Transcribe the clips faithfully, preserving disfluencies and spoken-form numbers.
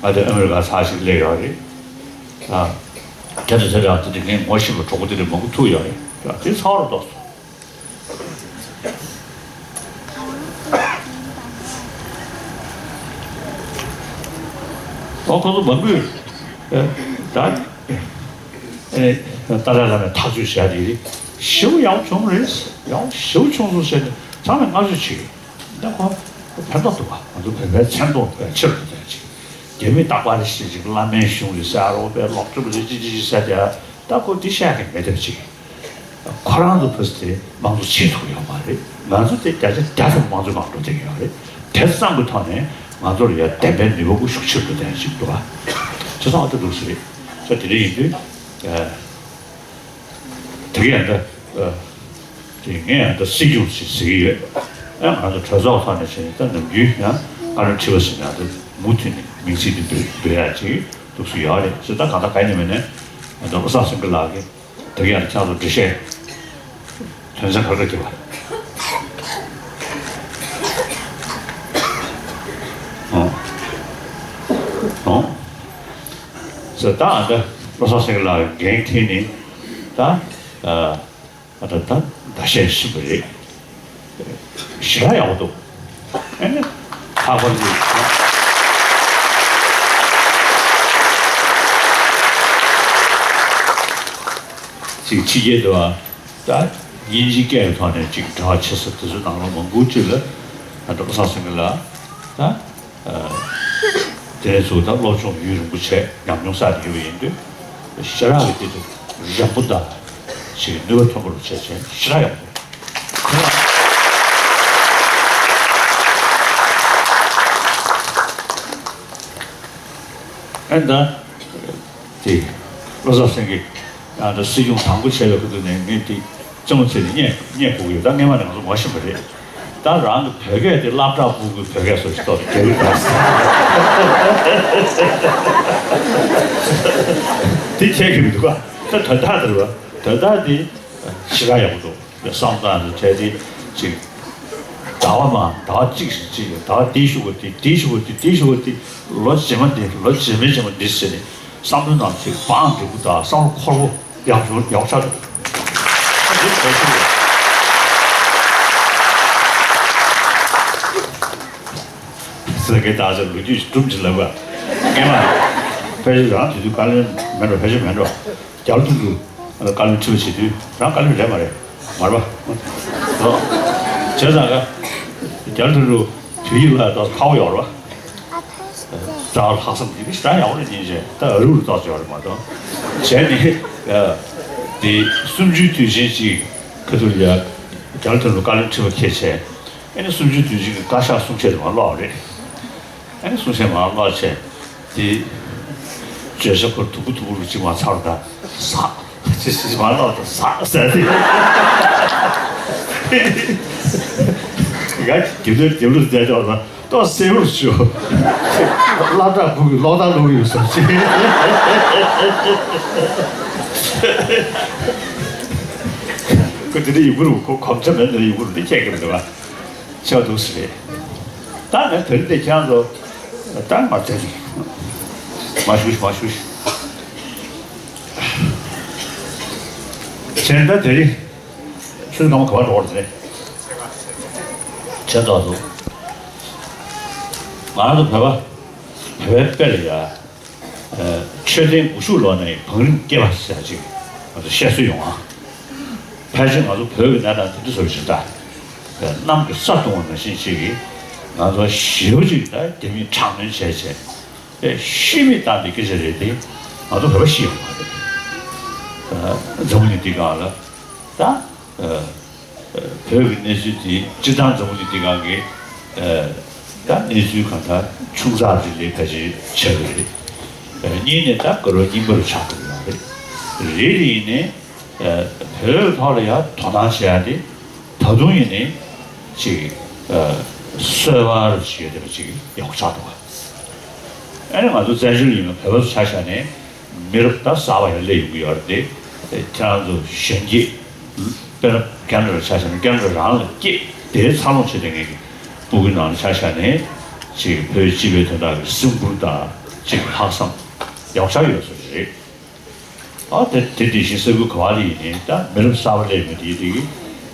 ང་དེ་ཨ་མི་རི་ཀ་ཚར་ཞིག་སླེབས་ཡོད་རེད། ཨ། དེ་དང་དེ་འདྲ་དེ་དེ་ངས་ངོ་ཤེས་པ་གྲོགས་པོ་དེ་འདྲ་མང་པོ་ཐུག་ཡོད་རེད། དེ་ཚང་མ་རྟོགས་སོང་། ཨོ་ཁོ་ཚོ་མང་པོས་ད་ཨེ་ཏཱ་ལའི་བླ་མས་ཐག་གཅོད་བྱས་དེ་ཞེ་པོ་ཡག་པོ་བྱུང་རེད། ཡག་པོ་ཞེ་པོ་བྱུང་སོང་ཟེར་ནས་ཚང་མས་བསྔགས་བརྗོད་བྱེད་ཀྱི། ད་ཁོ་ཕན་ཐོགས་འདུག་ག་ང་ཚོ་བོད་པའི་མཚན་མཐོང་བའི་ཕྱིར་དུ་དེ་ཅིག་རྒྱ་མི་རྟག་པར་ཞིག་ཅིག་བླ་མའི་གཞུང་རེད་ཟེར། ཨ་རོགས་པའི་ལོག་སྤྱོད་རེད་ཅི་ཅི་ཅི་ཟེར་དེ་ད་ཁོ་འདི་བཤད་མཁན་མེད་དེ་ཅིག་ཁོ་རང་ཚོ་ཕུ་སི་དེ་དམངས་གཙོ་བྱེད་ཐུབ་ཡོད་མ་རེད། ང་ཚོ་དེ་བརྒྱ་ཆ་བརྒྱ་ཐམ་པ་དམངས་གཙོའི་ངང་འགྲོ་བསྡད་ཀྱི་ཡོད་རེད། དེ་ཙམ་གྱི་ཐོག་ནས་ང་ཚོར་ཡ་བདེན་པའི་ནུས་པ་ཀུ་ཤུགས་ཆེར་འགྲོ་བསྡད་ཅིག་འདུག་ག་བྱས་ཙང་ཨ་ད་འདུག་ཟེར་རེད། ས་དེ་འདྲ་ཡིན་དུས། དེ་ག་ཡང་ད། དེ་ངས་ཡང་ད་སྲིད་སྐྱོང་ཞིག་ཟེར་གྱི་ཡོད། ཨ་ང་ཚོ་གྲོས་ཚོགས་ཐོག་ནས་བྱས་ནས་ད་ནམ་རྒྱུན་ཡང་བཀའ་བློན་ཁྲི་པ་ཟེར་ནས་ད་མུ་མཐུད་ནས་མིང་ཚིག་དེ་འབོད་འབོད་ཡག་ཅིག་འདུག་སུ་ཡོད་རེད་ཟེར། ད་གང་ལྟར་ག་ནས་མིན་ནས་ང་ཚོ་བློ་བཟང་སེང་གེ་ལགས་ཀྱིས་དེ་ག་ཡང་ཁྱེད་ཚོ་འགྲེལ་བཤད་དོན་ཚན་ག་རེ་ག་བརྒྱབ་པ། ཨོ། ཨོ། ཟེར་ད་ཨ་ད་བློ་བཟང་སེང་གེ་ལགས་འགན་འཁྱེར་ནས་ད་ཨ་ད་ད་ཟླ་ཤས་ཕྱིན་པ་རེད། ཞེ་དྲག་ཡག་པོ་འདུག་ཨ་ནི་ལྷག་པར་དུ་ཅིག་ཕྱི་རྒྱལ་དུ་བ། ད་དབྱིན་ཇིའི་སྐད་ཀྱི་ཐོག་ནས་ཅིག་འབྲེལ་བ་བྱེད་ས་དེ་ཚོའི་ནང་ལ་མང་པོ་ཅིག་ལ་ང་ཚོ་བློ་བཟང་སེང་གེ་ལགས་ད་དེ་ཚོ་ད་སློབ་སྦྱོང་ཡུན་རིང་པོ་བྱས་ཉམས་མྱོང་བསགས་ཡོད་པ་ཡིན་དུས་ཞེ་དྲག་གི་དེ་དུ་རན་པོ་དང་ཅིག་ནུས་པ་ཐོན་པ་རུ་བྱས་བྱས་ཞེ་དྲག་ཡག་པོ་འདུག་ཨ་ད། དེ། བློ་བཟང་སེང་གེ། ཡང་ད་སྲིད་སྐྱོང་དང་པོ་བྱས་པའི་ཁ་ཐུག་ནས་ངས་དེ་རྩེད་མོ་རྩེ་ནས་རྙེད་རྙེད་དགོས་ཀྱི་ཡོད། ད་སྔས་མ་ནས་ང་ཚོ་ངོ་ཤེས་པ་རེད། ད་རང་གི་བོད་སྐད་དེ་སློབ་གྲྭ་སྤུ་གུའི་བོད་སྐད་བཟོ་ཞིག་ཏོག་ཙམ་རྒྱག་གི་འདུག་དེ་ཁྱད་ཀྱི་མི་འདུག་ག་ད་དོན་དག་དེ་རེད་བ། དོན་དག་དེ་ཞེ་དྲག་ཡག་པོ་འདུག་བསམ་སྟངས་དེ་གལ་ཏེ་ཅིག་ཟླ་བ་མ་ཟླ་བ་གཅིག་ཞིག་ཅིག་ཟླ་བ་འདི་ཞུ་དགོས་དེ་འདི་ཞུ་དགོས་དེ་འདི་ཞུ་དགོས་དེ་ལོ་རྗེས་མ་འདི་ལོ་རྗེས་མའི་རྗེས་མ་འདི་ཟེར་ནས་བསམ་བློའི་ནང་ཅིག་བང་འགྲིག་པོ་དང་བསམ་བློ་འཁོར་པོ་ཡག་ཡོང་ཡག་ཆགས་འདུག་འདི་གལ་ཆེ་རེད། ཟེར་གི་ད་ཟེར་ལོ་རྒྱུས་སྒྲུང་ཅིག་ལབ་པ། ངས་མ་ཕལ་ཆེར་རང་དེ་དུས་བཀའ་བློན་མེད་འགྲོ། ཕལ་ཆེར་མེད་འགྲོ། རྒྱ་ལོ་ཐུང་ཐུང་བཀའ་བློན་ཁྲི་པ་བྱེད་དུས་རང་བཀའ་བློན་རེད་མ་རེད། མ་རེད་པ། ཨོ། བྱས་ཙང་ཀ་རྒྱ་ལོ་ཐུང་ཐུང་བོད་ཡིག་ལ་ད་ཁག་པོ་ཡོད་རེད་པ། རྩ་བ་ལྷག་བསམ་འདི་གི་ཞེ་དྲག་ཡག་པོ་རེད། སྙིང་རྗེ་ད་ཨ་རུ་རུ་ཏོག་ཙམ་ཡོད་རེད་མ་གཏོགས། བྱས་ནས་དེ་གསུམ་བཅུའི་དུས་ཆེན་གཅིག་ཁ་ཐུག་ལ་ཡ་རྒྱ་ལོ་ཐུང་ཐུང་བཀའ་བློན་ཁྲི་པ་འཁྱེར་བྱས། ཨ་ནི་གསུམ་བཅུའི་དུས་ཆེན་གྱི་བཀའ་ཤག་གསུང་བཤད་དེ་མར་ཀློག་རེད། ཨ་ནི་གསུང་བཤད་མར་ཀློག་བྱས། དེ་བརྗོད་བྱ་ཁོ་དུམ་བུ་དུམ་བུ་རུ་གཅིག་མར་ཚར་ད་ཟག་ཅི་ཞིག་མར་ཀློག་ད་ཟག་ཟེར་ཏེ། ང་རྒྱབ་ལོགས་རྒྱབ་ལོགས་བསྡད་ཀྱང་ན་ཏོག་སེ་བོར་ཞུ། སློབ་གྲྭ་ཕྲུ་གུའི་ཀློག་ཐང་ཀློག་གི་ཡོད་བསམ་ཅིག་ཁོ་དེ་འདྲ་ཡིན་དགོས་རུང་ཁོ་གོམས་ཆ་མེད་ན་ཡིན་དགོས་རུང་འདི་ཁྱད་ཀྱི་མི་འདུག་པ། ཆེ་བ་འདུག་ཟེར་རེད། ད་ནི་དེ་རིང་འདི་ཁྱེད་རང་ཚོ་ད་མ་བཙལ་ཞིག་མ་ཞུ་ཞིག་མ་ཞུ་ཞིག་བྱས་ན་ད་དེ་རིང་ཆུ་ཚོད་སྐར་མ་ག་པར་འགྲོ་བར་དེ་ནས་བྱས་ཙང་ཚོ་ང་རང་ཚོ་བོད་པ་བོད་པའི་དཔེ་ལ་ཡ། ཨ། མཆོད་རྟེན་དགུ་ཤུག་ལོག་ནས་བང་རིམ་སྐྱེས་པ་ཟེར་ཅིག་ང་ཚོ་བཤད་སྲོལ་ཡོང་ཨ། ཕལ་ཆེར་ང་ཚོ་བོད་ཀྱི་གནས་སྟངས་དེ་འདྲ་བཟོ་བཞིན་གདའ། གནམ་གྱི་ས་བརྡུངས་པ་ནང་བཞིན་ཅིག་གིས་ང་ཚོ་ཞེ་པོ་ཅིག་ད་རྒྱ་མིས་དྲག་གནོན་བྱས་བྱས། ཨེ་ཤི་མི་བཏང་དེ་སྐད་ཆ་རེད་དེ། ང་ཚོ་བོད་པ་ཤི་ཡོང་མ་རེད། ཨ། འཛམ་བུ་གླིང་འདི་སྒང་ལ་ད། ཨ། བོད་ཀྱི་གནས་ཚུལ་དེ་སྤྱིར་བཏང་འཛམ་བུ་གླིང་འདི་སྒང་གི། ཨ། ད་གནས་ཚུལ་གང་ལྟར་ཆུང་ཙག་རེ་ལས་ཕལ་ཆེར་ཆགས་ཀྱི་རེད། ཨ། གཉིས་ནས་ད་དགའ་རབ་རྙིང་པ་རུ་ཆགས་ཐུབ་ཀྱི་ཡོད་རེད། རེད་དེ་ཡིན་ནའི། ཨ། བོད་ཐོག་ལ་ཡང་དོ་སྣང་བྱེད་ཡ་དེ་ད་དུང་ཡིན་ནའི་ཅིག་ཨ། སོས་པ་རུ་བྱེད་བསྡད་པ་ཅིག་ཡག་པོ་ཆགས་འདུག་ག་ཨ་ནི་ང་ཚོ་བཙན་བྱོལ་ཡིན་ན་བོད་པ་ཚོ་ཆ་བཞག་ནས། མི་རབས་ད་གསར་པ་ཡང་སླེབས་ཡོང་གི་ཡོད་རེད་དེ། ཁྱེད་རང་ཚོ་གཞོན་སྐྱེས། དཔེར་ན་ཁེ་ན་ཌ་ཆ་བཞག་ན་ཁེ་ན་ཌ་རང་ལ་སྐྱེས་དེའི་འཚར་ལོངས་བྱེད་མཁན་གྱི་སྤུ་གུའི་ནང་ལ་ཆ་བཞག་ནས་ཅིག་བོད་སྤྱི་པའི་དོན་དག་གི་སེམས་ཁུར་དང་ ཅིག་ལྷག་བསམ་ཡོངས་གྲགས་ཡོད་ས་རེད། ཨ་དེ་དེ་དེ་བཞིན་ས་ཁུལ་ག་བ་ལ་ཡིན་ནའི་ད་མི་རབས་གསར་པ་སླེབས་མི་དེ་དེ་གི་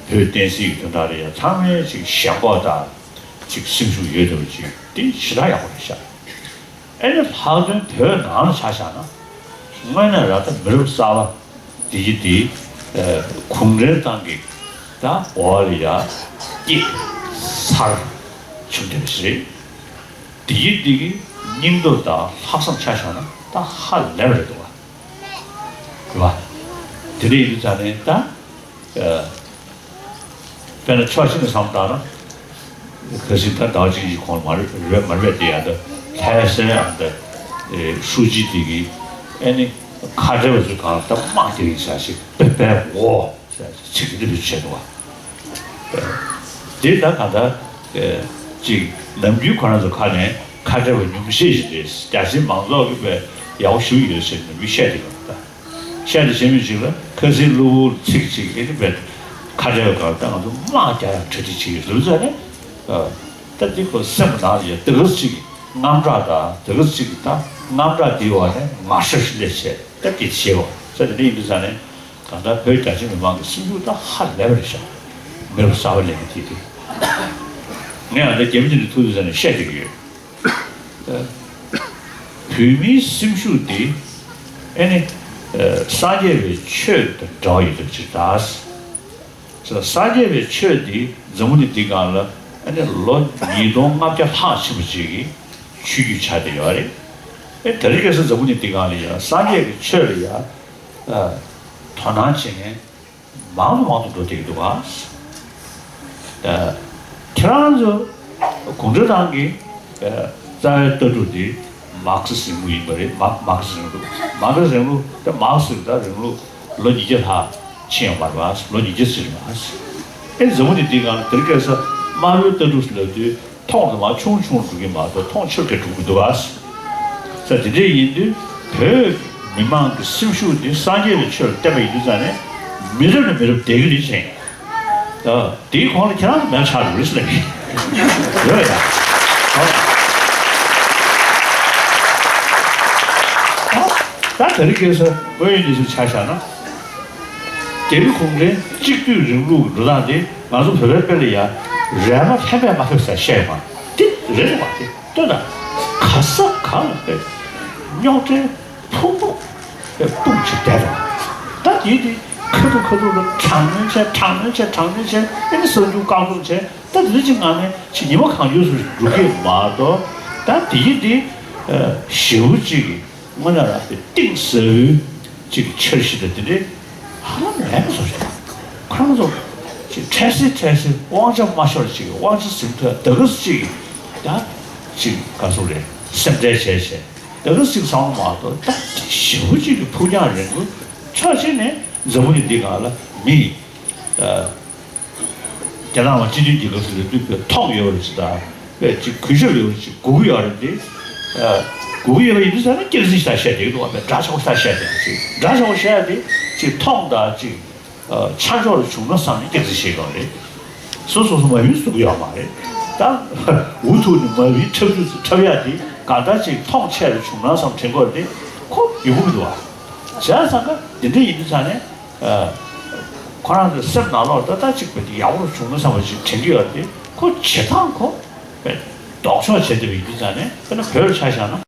བོད་བསྟན་སྲིད་ཀྱི་དོན་དག་ལ་ཡང་ཚང་མས་ཅིག་ཞེན་ཁོག་དང་ཅིག་སེམས་ཤུགས་ཡོད་བསྡད་པ་ཅིག་དེ་ཞེ་དྲག་ཡག་པོ་རེད་ཤག་ཨེ་ནི་ལྷག་དོན་བོད་ནང་ལ་ཆ་བཞག་ན་དངོས་གནས་ར་ད་མི་རབས་གསར་པ་དེ་གི་དེ་གུང་ཁྲན་ཏང་གི་ད་འོག་ལ་ཡ་སྐྱེས་ཚར་བྱུང་བསྡད་པ་ཞིག་རེད། དེ་ཡི་འདི་གི་སྙིང་སྟོབས་དང་ལྷག་བསམ་ཆ་བཞག་ན་ད་ཧ་ལས་པ་རེད་འདུག་བ། རེད་བ། དེ་འདྲ་ཡིན་དུས་ཙང་ནས་ད། ཨ། དཔེར་ན་ཕྱོགས་གཅིག་ནས་བསམ་བཏང་ན། གལ་སྲིད་ད་ཟླ་བ་གཅིག་གཉིས་གོང་མ་རེད་མ་རེད་དེ་ཡང་ད་ལྷ་སའི་ཨ་ད། ཧྲུའུ་ཅི་དེ་གི་ཨ་ནི་ཁ་བྲལ་བ་ཚོའི་སྒང་ལ་ད་དམག་རྒྱག་གི་ཡིན་ཟེར་ཞིག་དཔེ་དཔེ་འོ། ཚིག་འདི་འདྲ་བྱས་འདུག་བ། དེ་ད་གང་ལྟར་ཅིག་ནམ་རྒྱུན་ཁོ་རང་ཚོ་ཁ་ནས་ཁ་བྲལ་བ་ཉུང་ཤས་ཤིག་རེད། རྒྱ་ཆེའི་མང་ཚོགས་ཀྱིས་དཔེ་ཡག་པོ་ཞུ་ཡོད་ཟེར་ནས་མི་བཤད་ཀྱི་ཡོད་ད། བཤད་དེ་བྱེད་མི་ཞིག་ལ་ཁ་སིལ་གློ་བུར་ཚིག་ཅིག་ཨེ་ནི་དཔེ་ཁ་བྲལ་བ་གང་ལྟར་ང་ཚོ་དམག་རྒྱག་ཡག་གྲ་སྒྲིག་བྱེད་ཀྱི་རེད་ཟེར་ནས། ད་འདི་ཁོ་སེམས་ནང་ལ་ཡོད་དེ་ག་ཅིག་དངངས་སྐྲག་དང་དེ་ག་ཅིག་ད་དངངས་སྐྲག་འདིའི་འོག་ནས་ང་ཧྲ་ཞིག་སླེབས་བྱས་ད་འདི་བྱེད་བ་ཟེར་དེ་འདྲ་ཡིན་དུས་ཙང་ནས། གང་ལྟར་བོད་རྒྱ་ཆེ་མི་མང་གི་སེམས་ཤུགས་ད་ཧ་ལས་པ་རེད་ཤག་མི་རབས་གསར་པ་ལས་ཀྱི་དེ་དེ། ངས་ཡང་ད་རྒྱ་མི་དེ་འདྲ་ཐུག་དུས་ཙ་ནས་བཤད་བསྡད་ཀྱི་ཡོད། བོད་མིའི་སེམས་ཤུགས་དེ་ཨེ་ནི་སངས་རྒྱས་པའི་ཆོས་དང་འབྲེལ་བ་ཡོད་པ་ཅིག་ད། སངས་རྒྱས་པའི་ཆོས་དེ་འཛམ་བུ་གླིང་འདི་སྒང་ལ་ཨེ་ནི་ལོ་ཉིས་སྟོང་ལྔ་བརྒྱ་ལྷག་ཕྱིན་པ་ཅིག་གི་ཆོས་བརྒྱུད་ཆགས་བསྡད་ཡོད་རེད། ཨེ་དེ་རིང་ཁ་སང་འཛམ་བུ་གླིང་འདི་སྒང་ལ་ཡང་སངས་རྒྱས་ཀྱི་ཆོས་ལ་ཡང་། དོ་སྣང་བྱེད་མཁན་མང་དུ་མང་དུ་འགྲོ་བསྡད་ཀྱི་འདུག་ག་ཁྱེད་རང་ཚོ་གུང་ཁྲན་ཏང་གི་རྩ་བའི་ལྟ་གྲུབ་འདི་མར་ཁེ་སི་རིང་ལུགས་ཡིན་པ་རེད། མ་མར་ཁེ་སི་རིང་ལུགས། མར་ཁེ་སི་རིང་ལུགས་དེ་མར་ཁེ་སི་ད་རིང་ལུགས་ལོ་ཉིས་བརྒྱ་ལྷག་ཕྱིན་ཡོད་མ་རེད་པ། ལོ་ཉིས་བརྒྱ་ཙམ་རེད་པ། ཨེ་འཛམ་བུ་གླིང་འདི་སྒང་ལ་དེ་རིང་ཁ་སང་དམར་པོའི་ལྟ་གྲུབ་ཟེར་ལབ་དུས། མཐོང་དུ་མ་ཆུང་ཆུང་འགྲོ་གི་མ་གཏོགས་མཐོང་ཆེར་གྱི་འགྲོ་གི་འདུག་ཨ། ས་དེ་འདྲས་ཡིན་དུས་བོད་མི་མང་གི་སེམས་ཤུགས་འདི་སངས་རྒྱས་པའི་ཆོས་ལ་བརྟེན་པ་ཡིན་དུས་ཙང་ནས་མི་རབས་ནས་མི་རབས་བསྡད་ཀྱི་རེད་ཅེས། ད་དེའི་གོང་ལ་ཁྱེད་རང་ཚོ་མེད་ཆགས་འགྲོ་རེད་ཟེར་ལབ་ཀྱི་ཡོད་ཡ། ད་དེ་རིང་ཁ་སང་དངོས་ཡོད་གནས་ཚུལ་ཆ་བཞག་ན། རྒྱ་མི་གུང་ཁྲན་གཅིག་སྡུད་རིང་ལུགས་ཀྱི་འགྲོ་སྟངས་དེ་ང་ཚོ་བོད་པའི་དཔེ་ལ་ཡ་རལ་མ་ཕན་པས་མ་ཕེབས་ཟེར་བཤད་ཡོད་མ་རེད། དེ་རེད་འདུག་བ། དེ་ལྟོས་དང་། ག་ས་ག་ལ་དཔེ་རྙོག་དྲའི་ཕུང་པོ་དཔེ་སྤུངས་བྱས་བསྡད་རེད་བ། ད་དེ་དེ་ཁ་ཐུག་ཁ་ཐུག་ལ་དྲག་གནོན་བྱས་དྲག་གནོན་བྱས་དྲག་གནོན་བྱས་ཨེ་ནི་གསར་འགྱུར་བཀག་སྡོམ་བྱས། ད་དེ་འདྲ་ཅིག་ངང་ནས་ཅིག་ཉི་མ་གང་འགྱུར་སུ་འགྲོ་གི་མ་གཏོགས། ད་དེ་ཡི་དེ་ཞེ་པོ་ཅིག་གི་དངོས་གནས་རང་དེ་གཏིང་ཟབ་ཅིག་འཆར་གཞི་དང་དེ་འདྲའི་ཧ་ལམ་མེད་པ་བཟོ་བྱུང་། ཁོ་རང་ཚོ་ཅིག་འཕྲལ་སེལ་འཕྲལ་སེལ་དབང་ཆ་མ་ཤོར་ཅིག་དབང་ཆ་ཟིན་ཐོན་ད་ག་ཅིག་ཡང་ཅིག་ག་ཚོད་རེད་སེམས་ཁྲལ་བྱས་བྱས་ད་ག་ཅིག་བསམ་བློ་མ་གཏོགས། ད་ཅིག་ཞེ་པོ་ཅིག་གི་ཕུགས་རྒྱང་རིང་པོ་ཕྱོགས་གཅིག་ནས་འཛམ་བུ་གླིང་འདི་སྒང་ལ་མི། རྒྱ་ནག་ལ་སྤྱི་མཐུན་རྒྱལ་ཁབ་ཟེར་བའི་དུས་དཔེ་ཐོག་ཡོད་རེད་ཟེར་དང་དཔེ་ཅིག་གུས་ཞབས་ཡོད་རེད་ཅིག་སྒུག་གི་ཡོད་རེད་དེ། སྒུག་གི་ཡོད་པ་ཡིན་དུས་ཙང་ན་སྐྱག་རྫུན་ཞིག་བཤད་བསྡད་ཀྱི་འདུག་བ། དཔེ་འདྲ་ཆགས་པོ་ཞིག་བཤད་བསྡད་ཅིག་འདྲ་ཆགས་པོ་བཤད་དེ་ཅིག་ཐོག་དང་ཅིག་ཆ་འཇོག་ལ་བྱུང་ན་བསམ་ནས་སྐྱག་རྫུན་བཤད་ཀྱི་ཡོད་རེད། སོ་སོ་སོ་མ་ཡིན་ཟེར་གྱི་ཡོད་མ་རེད། ད་འུ་ཐུག་ནས་མ་ཡིན་འཁྲབ་རྒྱུ་འཁྲབ་ཡག་དེ་གང་ལྟར་ཅིག་མཐོང་ཆེ་རུ་བྱུང་ན་བསམ་དྲན་དགོས་རེད་དེ་ཁོ་ཡོང་གི་འདུག་བ། བྱས་ཙང་ཀ་དེ་འདྲ་ཡིན་དུས་ཙང་ནས། ཁོ་རང་ཚོའི་སེམས་ནང་ལོགས་ད་ལྟ་གཅིག་པ་དེ་ཡག་པོ་བྱུང་ན་བསམ་པ་ཅིག་དྲན་གྱི་ཡོད་དེ་ཁོ་བྱེད་སྟངས་ཁོ་ལྡོག་ཕྱོགས་བྱས་བསྡད་པ་ཡིན་དུས་ཙང་ནས། དཔེར་ན་བོད་ཆ་བཞག་ན་